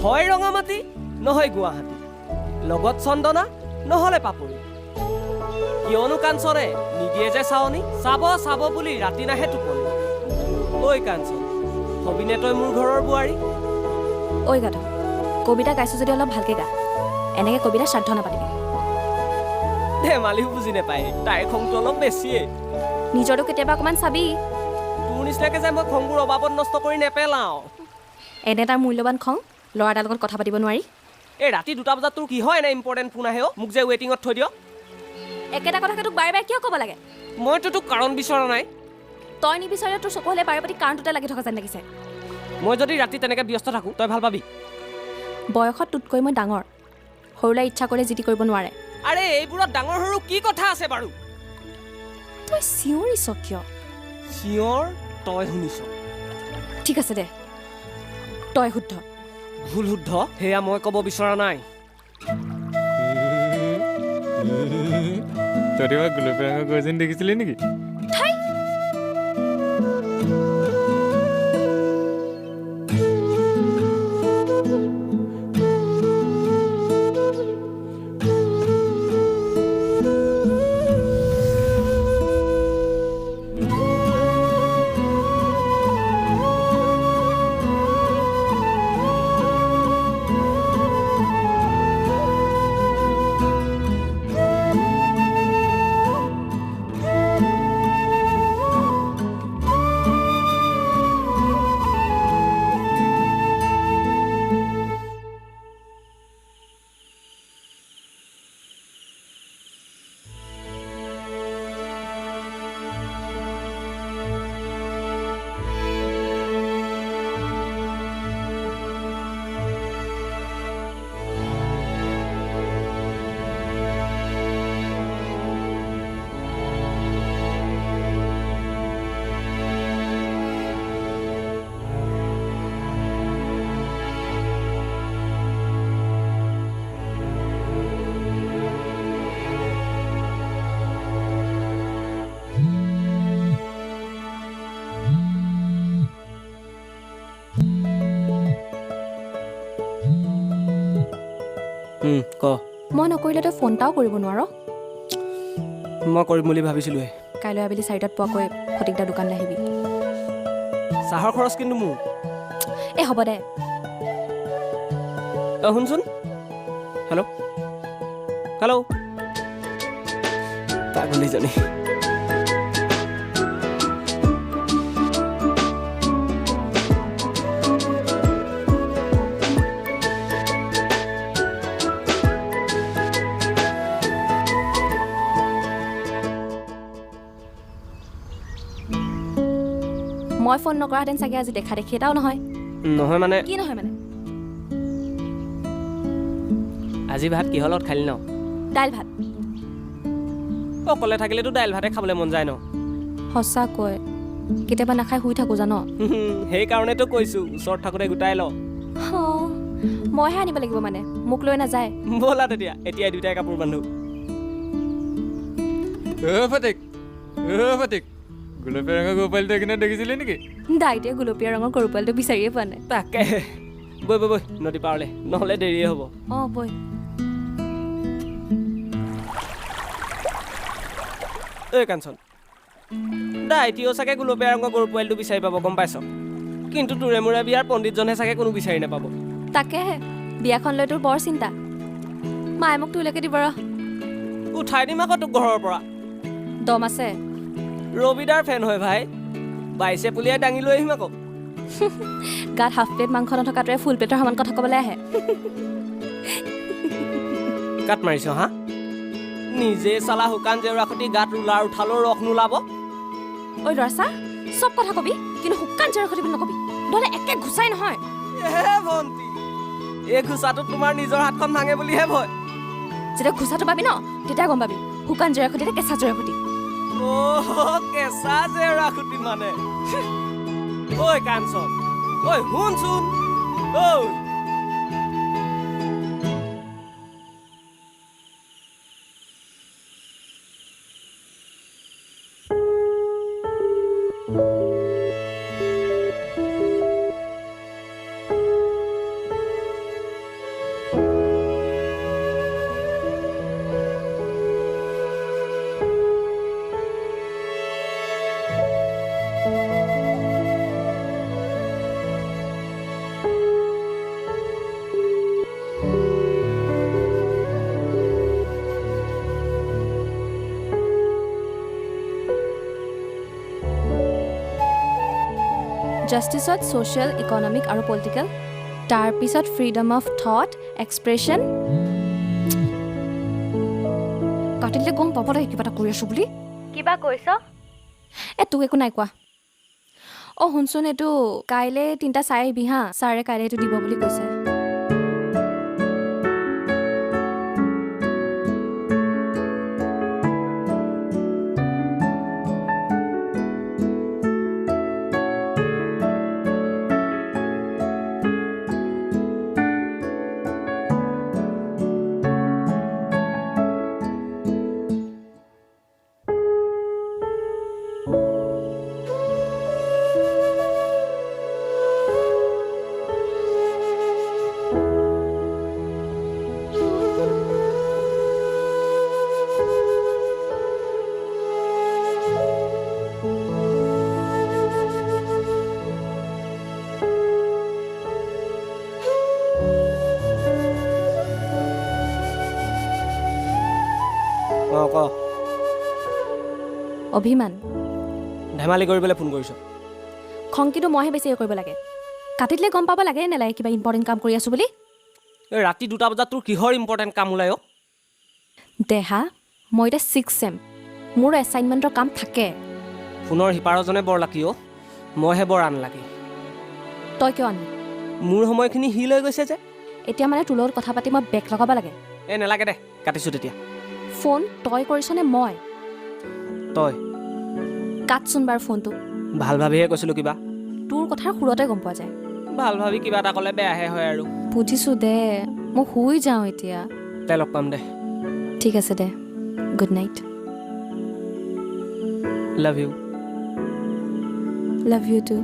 হয় ৰঙামাটি নহয় গুৱাহাটী, লগত চন্দনা নহ'লে পাপৰি। কিয়নো কাঞ্চনে নিদিয়ে যে চাৱনি, চাব চাব বুলি ৰাতি নাহে টোপনি। ঐ কাঞ্চন, হবিনে তই মোৰ ঘৰৰ বোৱাৰী? ঐ গাধ, কবিতা গাইছো যদি অলপ ভালকে গা, এনেকে কবিতা শ্ৰাদ্ধ নাপাতিবি। ধেমালিও বুজি নাপায়, তাইৰ খংটো অলপ বেছিয়ে। নিজৰটো কেতিয়াবা অকণমান চাবি। তোৰ নিচিনাকে যে মই খংবোৰ অবাবত নষ্ট কৰি নেপেলাওঁ। এনে তাৰ মূল্যৱান খং, ল'ৰা এটাৰ লগত কথা পাতিব নোৱাৰি। এই ৰাতি 2টা বজাত তোৰ কি হয় এনে ইম্পৰ্টেণ্ট ফোন আহে অ'? মোক যে ৱেইটিঙত থৈ দিয়। একেটা কথাকে তোক বাৰে বাৰে কিয় ক'ব লাগে? মইতো তোক কাৰণ বিচৰা নাই। তই নিবিচাৰিলে তোৰ চকু হ'লে বাৰে প্ৰতি কাৰণটোতে লাগি থকা যেন লাগিছে। মই যদি ৰাতি তেনেকৈ ব্যস্ত থাকোঁ তই ভাল পাবি? বয়সত তোতকৈ মই ডাঙৰ, সৰুলৈ ইচ্ছা কৰিলে যি টি কৰিব নোৱাৰে। আৰে এইবোৰত ডাঙৰ সৰু কি কথা আছে বাৰু? তই চিঞৰিছ কিয়? চিঞৰ তই শুনিছ। ঠিক আছে দে, তই শুদ্ধ। ভুল শুদ্ধ সেয়া মই ক'ব বিচৰা নাই। তই গুলপীয়া ৰঙৰ গৰুজনী দেখিছিলি নেকি? ক। মই নকৰিলে তই ফোন এটাও কৰিব নোৱাৰ। মই কৰিম বুলি ভাবিছিলোঁৱে। কাইলৈ আবেলি 4টাত পোৱাকৈ ফটিকদাৰ দোকানলৈ আহিবি। চাহৰ খৰচ কিন্তু মোৰ। এই হ'ব দে। অ শুনচোন, হেল্ল' হেল্ল', পাগলীজনী। মই ফোন নকৰাহেঁতেন চাগে আজি দেখা দেখি এটাও নহয়। নহয় মানে কি নহয় মানে? আজি ভাত কিহৰ লগত খালি ন? দাইল ভাত। অকলে থাকিলেতো দাইল ভাতে খাবলৈ মন যায় ন? সঁচাকৈ কেতিয়াবা নাখাই শুই থাকোঁ জান। সেইকাৰণেতো কৈছোঁ ওচৰত থাকোঁতে গোটাই ল। মইহে আনিব লাগিব মানে, মোক লৈ নাযায়। ব'লা তেতিয়া এতিয়াই দুটাই কাপোৰ বান্ধো। ফটিক, ফটিক, গুলপীয়া ৰঙৰ গৰু পোৱালিটো এইখিনিত দেখিছিলি নেকি? দাইটিয়ে গুলপীয়া ৰঙৰ গৰু পোৱালিটো বিচাৰিয়ে পোৱা নাই। তাকে বৈ বৈ বৈ নদী পাৰলৈ, নহ'লে দেৰিয়ে হ'ব। অঁ বৈ। ঐ কাঞ্চন, দাইটিও চাগে গুলপীয়া ৰঙৰ গৰু পোৱালিটো বিচাৰি পাব, গম পাইছ? কিন্তু তোৰে মোৰে বিয়াৰ পণ্ডিতজনহে চাগে কোনো বিচাৰি নাপাব। তাকেহে, বিয়াখন লৈ তোৰ বৰ চিন্তা। মায়ে মোক তোলৈকে দিব ৰ। উঠাই দিম আকৌ তোক ঘৰৰ পৰা। দম আছে। ৰবিদাৰ ফেন হয় ভাই, বাইছে পুলিয়াই দাঙি লৈ আহিম আকৌ। গাত হাফ প্লেট মাংস নথকাটোৱে ফুল প্লেটৰ সমান কথা ক'বলৈ আহে। কাট মাৰিছ হা? নিজে চালা শুকান জেওৰা খুটি গাত ৰোলাৰ উঠালেও ৰস নোলাব। ঐ ল'ৰাচা, চব কথা কবি কিন্তু শুকান জেওৰা খুটি বুলি নকবি, নহ'লে একে ঘুচাই নহয়। হে ভণ্টি, এই ঘুচাটোত তোমাৰ নিজৰ হাতখন ভাঙে বুলিহে ভয়। যেতিয়া ঘুচাটো পাবি ন তেতিয়া গম পাবি শুকান জেওৰা খুটি নে কেঁচা জেওৰা খুটি। অ' কেঁচা জেওৰা খুটি মানে? ঐ কাঞ্চন, ঐ শুনচোন, ঐ। জাষ্টিছত ছ'চিয়েল, ইকনমিক আৰু পলিটিকেল, তাৰপিছত ফ্ৰীডম অফ থট, এক্সপ্ৰেছন। কাটি দিলে গম পাব লাগে কিবা এটা কৰি আছোঁ বুলি। কিবা কৈছ? এ, তোক একো নাই কোৱা। অঁ, শুনচোন, এইটো কাইলৈ 3টা চাই আহিবি হা। ছাৰে কাইলৈ এইটো দিব বুলি কৈছে। অঁ, ক। অভিমান। ধেমালি কৰিবলৈ ফোন কৰিছ? খং কিন্তু মইহে বেছিকৈ কৰিব লাগে। কাটি দিলে গম পাব লাগে নেলাগে কিবা ইম্পৰ্টেণ্ট কাম কৰি আছোঁ বুলি? এই ৰাতি 2টা বজাত তোৰ কিহৰ ইম্পৰ্টেণ্ট কাম ওলাই অ'? দেহা, মই এতিয়া ছিক্স চেম, মোৰ এছাইনমেণ্টৰ কাম থাকে। ফোনৰ সিপাৰজনে বৰ লাকি অ', মইহে বৰ আনলাকি। তই কিয় আনলি? মোৰ সময়খিনি সি লৈ গৈছে যে। এতিয়া মানে তোৰ লগত কথা পাতি মই বেক লগাব লাগে? এই নেলাগে দে, কাটিছোঁ তেতিয়া। ফোন তই কৰিছনে মই? তই। কাটচোন বাৰু ফোনটো। ভাল ভাবিহে কৈছিলোঁ কিবা। তোৰ কথাৰ সুৰতে গম পোৱা যায়। ভাল ভাবি কিবা এটা ক'লে বেয়াহে হয় আৰু। বুজিছোঁ দে, মই শুই যাওঁ এতিয়া। দে, লগ পাম দে। ঠিক আছে দে, good night. Love you. Love you too.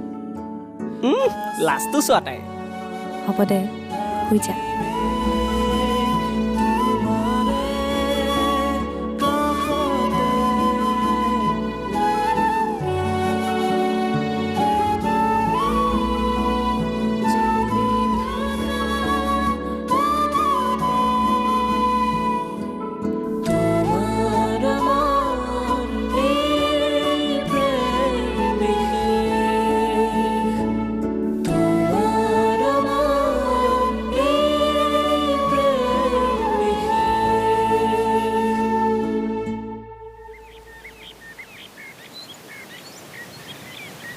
লাষ্টটো চোৱা তাই। হ'ব দে, শুই যা।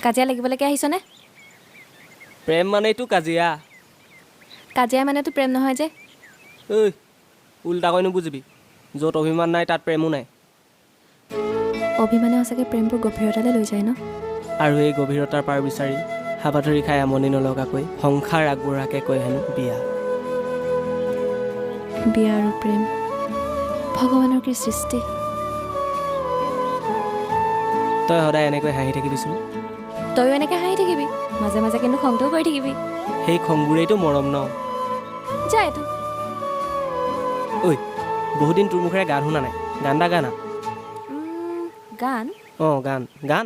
কাজিয়া লাগিবলৈকে আহিছনে? প্ৰেম মানেইতো কাজিয়া। কাজিয়া মানেতো প্ৰেম নহয় যে। ঐ, উল্টাকৈ নুবুজিবি, য'ত অভিমান নাই তাত প্ৰেমো নাই। অভিমানে সঁচাকৈ প্ৰেমবোৰ গভীৰতালৈ লৈ যায় ন? আৰু এই গভীৰতাৰ পাৰ বিচাৰি হাবাথুৰি খাই আমনি নলগাকৈ সংসাৰ আগবঢ়াকে কয় হেনো বিয়া। বিয়া আৰু প্ৰেম ভগৱানৰ কি সৃষ্টি! তই সদায় এনেকৈ হাঁহি থাকিবিচোন। তয়ো এনেকৈ হাঁহি থাকিবি, মাজে মাজে কিন্তু খংটোও কৰি থাকিবি। সেই খংবোৰেইতো মৰম ন? যা এইটো। ঐ, বহুদিন তোৰ মুখেৰে গান শুনা নাই, গান এটা গানা। গান? অঁ, গান গান।